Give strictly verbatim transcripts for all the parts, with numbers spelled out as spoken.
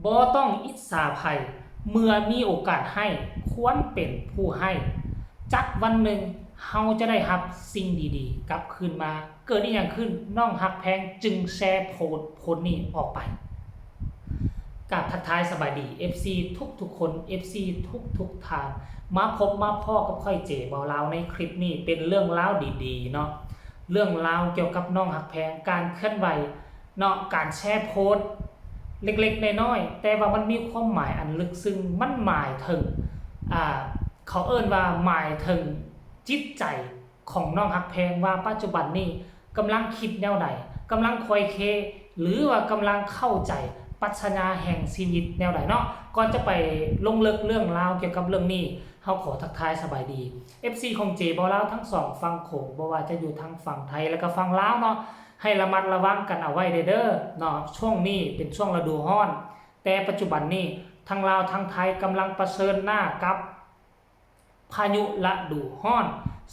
บ่ต้องอิจฉาไผ เมื่อมีโอกาสให้ ควรเป็นผู้ให้ จักวันหนึ่งเฮาจะได้รับสิ่งดีๆ กลับคืนมา เกิดอีหยังขึ้น น้องฮักแพงจึงแชร์โพสต์โพสต์นี้ออกไป กราบทักทายสบายดี เอฟซี ทุกๆ คน เอฟซี ทุกๆ ท่าน มาพบมาพ้อกับข้อยเจบ่าวลาวในคลิปนี้ เป็นเรื่องราวดีๆ เนาะ เรื่องราวเกี่ยวกับน้องฮักแพง การเคลื่อนไหวเนาะ การแชร์โพสต์เล็กๆ น้อยๆ แต่ว่ามันมีความหมายอันลึกซึ้ง มันหมายถึง อ่า เขาเอิ้นว่าหมายถึงจิตใจของน้องฮักแพงว่าปัจจุบันนี้กำลังคิดแนวใด กำลังคอยเค หรือว่ากำลังเข้าใจปรัชญาแห่งชีวิตแนวใดเนาะ ก่อนจะไปลงลึกเรื่องราวเกี่ยวกับเรื่องนี้ เฮาขอทักทายสบายดี เอฟซี ของเจบ่าวลาวทั้งสองฝั่งโขง บ่ว่าจะอยู่ทางฝั่งไทยและก็ฝั่งลาวเนาะ ให้ระมัดระวังกันเอาไว้เด้อเนาะ ช่วงนี้เป็นช่วงฤดูร้อน แต่ปัจจุบันนี้ทั้งลาวทั้งไทยกำลังเผชิญหน้ากับพายุฤดูร้อน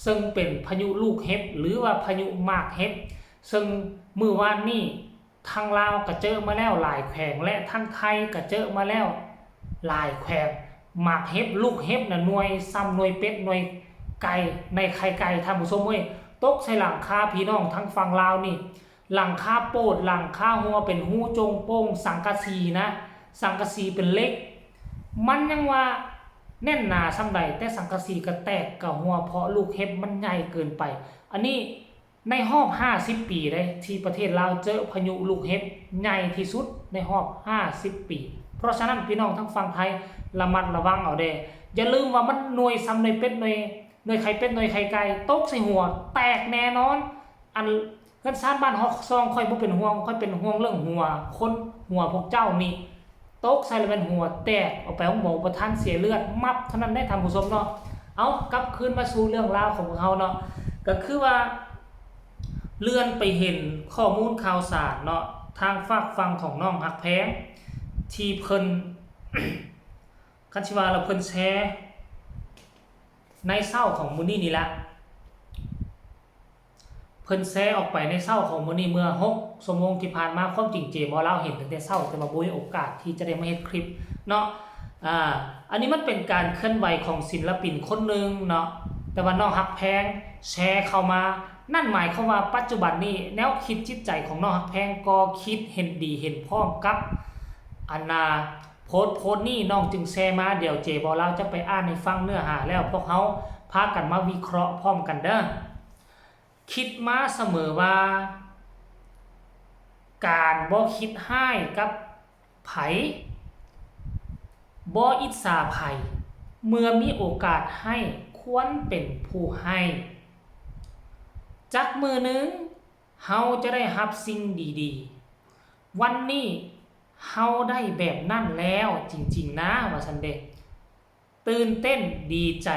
ซึ่งเป็นพายุลูกเห็บ หรือว่าพายุหมากเห็บ ซึ่งมื้อวานนี้ทางลาวก็เจอมาแล้วหลายแขวง และทางไทยก็เจอมาแล้วหลายแขวง หมากเห็บ ลูกเห็บน่ะหน่วยส่ำหน่วยเป็ด หน่วยไก่ ในไข่ไก่ ท่านผู้ชมเอ้ย ตกใส่หลังคาพี่น้องทางฝั่งลาวนี่ หลังคาโปด หลังคาหัวเป็นฮูจงโป่ง สังกะสีนะ สังกะสีเป็นเหล็ก มันยังว่าแน่นหนาส่ำใด แต่สังกะสีก็แตกก็หัว เพราะลูกเห็บมันใหญ่เกินไป อันนี้ในรอบห้าสิบปีเด้ ที่ประเทศลาวเจอพายุลูกเห็บใหญ่ที่สุดในรอบห้าสิบปี เพราะฉะนั้นพี่น้องทางฝั่งไทยระมัดระวังเอาเด้ อย่าลืมว่ามันหน่วยส่ำหน่วยเป็ด หน่วย หน่วยไข่เป็ด หน่วยไข่ไก่ ตกใส่หัวแตกแน่นอน อันเฮือนซานบ้านฮอกซอง ข้อยบ่เป็นห่วง ข้อยเป็นห่วงเรื่องหัวคน หัวพวกเจ้านี่ ตกใส่แล้วแม่นหัวแตก เอาไปโรงหมอบ่ทัน เสียเลือดมับเท่านั้นเด้ ท่านผู้ชมเนาะ เอากลับคืนมาสู่เรื่องราวของพวกเฮาเนาะ ก็คือว่า เลื่อนไปเห็นข้อมูลข่าวสารเนาะ ทางฝากฝั่งของน้องฮักแพง ที่เพิ่น คันสิว่าแล้วเพิ่นแชร์ ในเช้าของมื้อนี้นี่ละ เพิ่นแชร์ออกไปในเช้าของมื้อนี้ เมื่อหกชั่วโมงที่ผ่านมา ความจริงเจบ่าวลาวเห็นตั้งแต่เช้า แต่ว่าบ่มีโอกาสที่จะได้มาเฮ็ดคลิปเนาะ อ่า อันนี้มันเป็นการเคลื่อนไหวของศิลปินคนหนึ่งเนาะ แต่ว่าน้องฮักแพงแชร์เข้ามา นั่นหมายความว่าปัจจุบันนี้แนวคิดจิตใจของน้องฮักแพงก็คิดเห็นดีเห็นพ้องกับ อันน่า โพสต์โพสต์นี้น้องจึงแชร์มา เดี๋ยวเจบ่าวลาวจะไปอ่านให้ฟังเนื้อหา แล้วพวกเฮาพากันมาวิเคราะห์พร้อมกันเด้อ คิดมาเสมอว่า การบ่คิดร้ายกับไผ บ่อิจฉาไผ เมื่อมีโอกาสให้ควรเป็นผู้ให้ จักมื้อหนึ่งเฮาจะได้รับสิ่งดีๆ วันนี้เฮาได้แบบนั้นแล้วจริงๆ นะ ว่าซั่นเด้ ตื่นเต้นดีใจ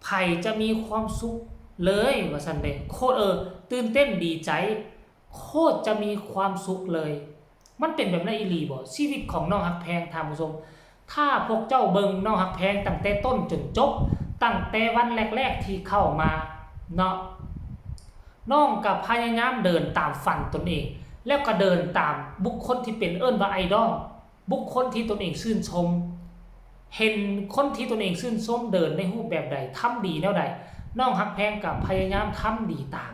ไผจะมีความสุขเลย ว่าซั่นเด้ โคตร เออ ตื่นเต้นดีใจ โคตรจะมีความสุขเลย มันเป็นแบบนั้นอีหลีบ่ ชีวิตของน้องฮักแพง ท่านผู้ชม ถ้าพวกเจ้าเบิ่งน้องฮักแพงตั้งแต่ต้นจนจบ ตั้งแต่วันแรกๆ ที่เข้ามาเนาะ น้องก็พยายามเดินตามฝันตนเอง แล้วก็เดินตามบุคคลที่เป็น เอิ้นว่าไอดอล บุคคลที่ตนเองชื่นชม เห็นคนที่ตนเองชื่นชมเดินในรูปแบบใด ทำดีแนวใด น้องฮักแพงก็พยายามทำดีตาม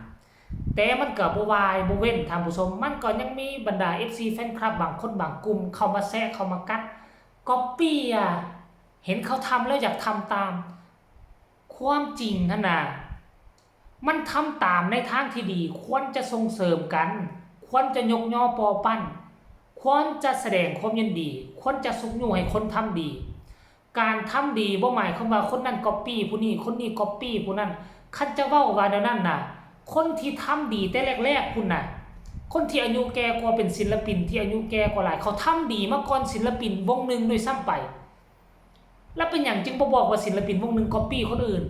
แต่มันก็บ่วายบ่เว้น ท่านผู้ชม มันก็ยังมีบรรดา เอฟซี แฟนคลับบางคนบางกลุ่มเข้ามาแซะเข้ามากัด ก๊อปปี้อะ เห็นเขาทำแล้วอยากทำตาม ความจริงหั้นน่ะ มันทำตามในทางที่ดี ควรจะส่งเสริมกัน ควรจะยกยอปอปั้น ควรจะแสดงความยินดี ควรจะชุบชูให้คนทำดี การทำดีบ่หมายความว่าคนนั้นก๊อปปี้ผู้นี้ คนนี้ก๊อปปี้ผู้นั้น คันจะเว้าว่าแนวนั้นน่ะ คนที่ทำดีแต่แรกๆ พุ้นน่ะ คนที่อายุแก่กว่า เป็นศิลปินที่อายุแก่กว่าหลาย เขาทำดีมาก่อนศิลปินวงหนึ่งด้วยซ้ำไป แล้วเป็นหยังจึงบ่บอกว่าศิลปินวงหนึ่งก๊อปปี้คนอื่น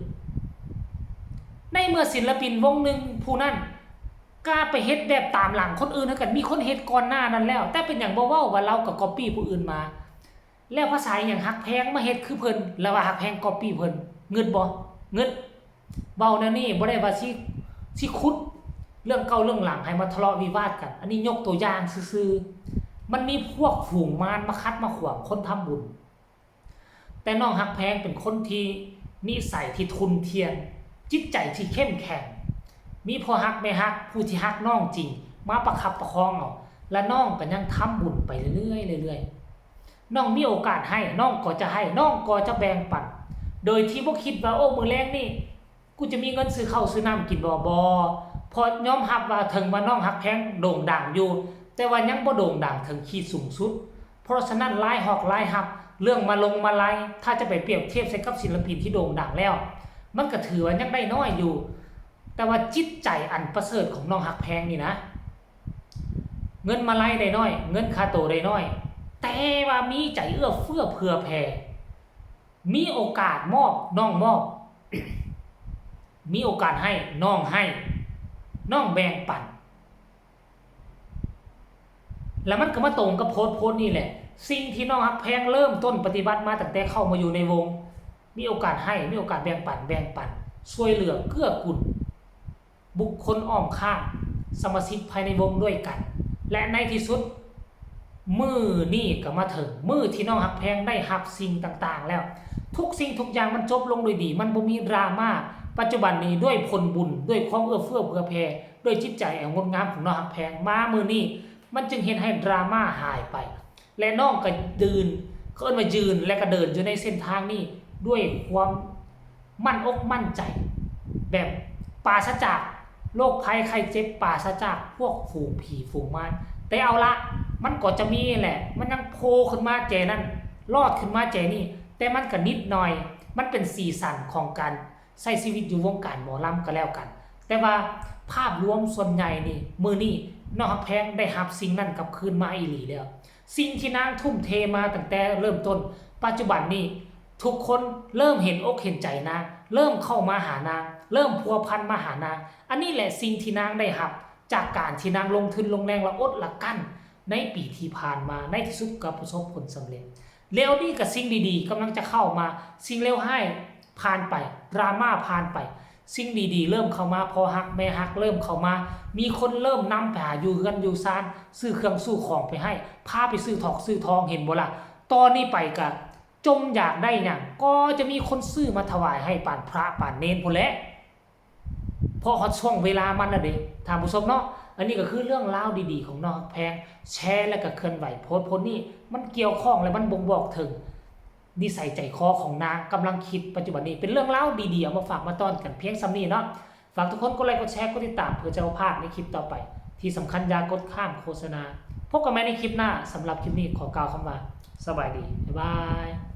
ในเมื่อศิลปินวงหนึ่งผู้นั้นกล้าไปเฮ็ดแบบตามหลังคนอื่นคือกัน มีคนเฮ็ดก่อนหน้านั้นแล้ว แต่เป็นหยังบ่เว้าว่าลาวก็ก๊อปปี้ผู้อื่นมา แล้วภาษาอิหยังฮักแพงมาเฮ็ดคือเพิ่น แล้วว่าฮักแพงก๊อปปี้เพิ่น งึดบ่ งึด เว้าแนวนี้บ่ได้ว่าสิ สิขุดเรื่องเก่าเรื่องหลังให้มาทะเลาะวิวาทกัน อันนี้ยกตัวอย่างซื่อ มันมีพวกฝูงมารมาขัดมาขวางคนทำบุญ แต่น้องฮักแพงเป็นคนที่นิสัยที่ทุนเทียน จิตใจที่เข้มแข็ง มีพ่อฮักแม่ฮักผู้ที่ฮักน้องจริง มาประคับประคองเอา และน้องก็ยังทำบุญไปเรื่อยๆเรื่อยๆ น้องมีโอกาสให้ น้องก็จะให้ น้องก็จะแบ่งปัน โดยที่บ่คิดว่า โอ้ มื้อแลงนี่ กูจะมีเงินซื้อข้าวซื้อน้ำกินบ่ บ่ เพราะยอมรับว่าถึงว่าน้องฮักแพงโด่งดังอยู่ แต่ว่ายังบ่โด่งดังถึงขีดสูงสุด เพราะฉะนั้นรายฮอกรายฮับ เรื่องมาลงมาลัย ถ้าจะไปเปรียบเทียบใส่กับศิลปินที่โด่งดังแล้ว มันก็ถือว่ายังได้น้อยอยู่ แต่ว่าจิตใจอันประเสริฐของน้องฮักแพงนี่นะ เงินมาลัยได้น้อย เงินค่าโตได้น้อย แต่ว่ามีใจเอื้อเฟื้อเผื่อแผ่ มีโอกาสมอบ น้องมอบ มีโอกาสให้ น้องให้ น้องแบ่งปัน แล้วมันก็มาตรงกับโพสต์โพสต์นี่แหละ สิ่งที่น้องฮักแพงเริ่มต้นปฏิบัติมาตั้งแต่เข้ามาอยู่ในวง มีโอกาสให้ มีโอกาสแบ่งปัน แบ่งปัน ช่วยเหลือเกื้อกูล บุคคลอ้อมข้าง สมาชิกภายในวงด้วยกัน และในที่สุด มื้อนี้ก็มาถึงมื้อที่น้องฮักแพงได้รับสิ่งต่างๆแล้ว ทุกสิ่งทุกอย่างมันจบลงด้วยดี มันบ่มีดราม่า ปัจจุบันนี้ด้วยผลบุญ ด้วยความเอื้อเฟื้อเผื่อแผ่ ด้วยจิตใจอันงดงามของน้องฮักแพง มามื้อนี้มันจึงเฮ็ดให้ดราม่าหายไป และน้องก็ยืน เขาเอิ้นว่ายืนและก็เดินอยู่ในเส้นทางนี้ด้วยความมั่นอกมั่นใจ แบบปราศจากโรคภัยไข้เจ็บ ปราศจากพวกฝูงผีฝูงมาร แต่เอาละ มันก็จะมีแหละ มันยังโผล่ขึ้นมาแจนั่น ลอดขึ้นมาแจนี่ แต่มันก็นิดหน่อย มันเป็นสีสันของการใช้ชีวิตอยู่วงการหมอลำก็แล้วกัน แต่ว่าภาพรวมส่วนใหญ่นี่ มื้อนี้น้องฮักแพงได้รับสิ่งนั้นกลับคืนมาอีหลีแล้ว สิ่งที่นางทุ่มเทมาตั้งแต่เริ่มต้น ปัจจุบันนี้ทุกคนเริ่มเห็นอกเห็นใจนาง เริ่มเข้ามาหานาง เริ่มพัวพันมาหานาง อันนี้แหละสิ่งที่นางได้รับจากการที่นางลงทุนลงแรงและอดและกลั้นในปีที่ผ่านมา ในที่สุดก็ประสบผลสำเร็จ แล้วนี่ก็สิ่งดีๆกำลังจะเข้ามา สิ่งเลวร้ายผ่านไป ดราม่าผ่านไป สิ่งดีๆเริ่มเข้ามา พ่อฮักแม่ฮักเริ่มเข้ามา มีคนเริ่มนำไปหาอยู่เฮือนอยู่ซาน ซื้อเครื่องซื้อของไปให้ พาไปซื้อทอกซื้อทอง เห็นบ่ล่ะ ตอนนี้ไปก็จมอยากได้หยัง ก็จะมีคนซื้อมาถวายให้ปานพระปานเณรพู้นแหละ เพราะฮอดช่วงเวลามันน่ะเด้ ท่านผู้ชมเนาะ อันนี้ก็คือเรื่องราวดีๆของน้องฮักแพง แชร์และก็เคลื่อนไหวโพสต์โพสต์นี้ มันเกี่ยวข้องและมันบ่งบอกถึงนิสัยใจคอของนางกำลังคิดปัจจุบันนี้ เป็นเรื่องราวดีๆเอามาฝากมาต้อนกันเพียงส่ำนี้เนาะ ฝากทุกคนกดไลค์กดแชร์กดติดตามเพื่อจะบ่พลาดในคลิปต่อไป ที่สำคัญอย่ากดข้ามโฆษณา พบกันใหม่ในคลิปหน้า สำหรับคลิปนี้ขอกล่าวคำว่า สบายดี บ๊ายบาย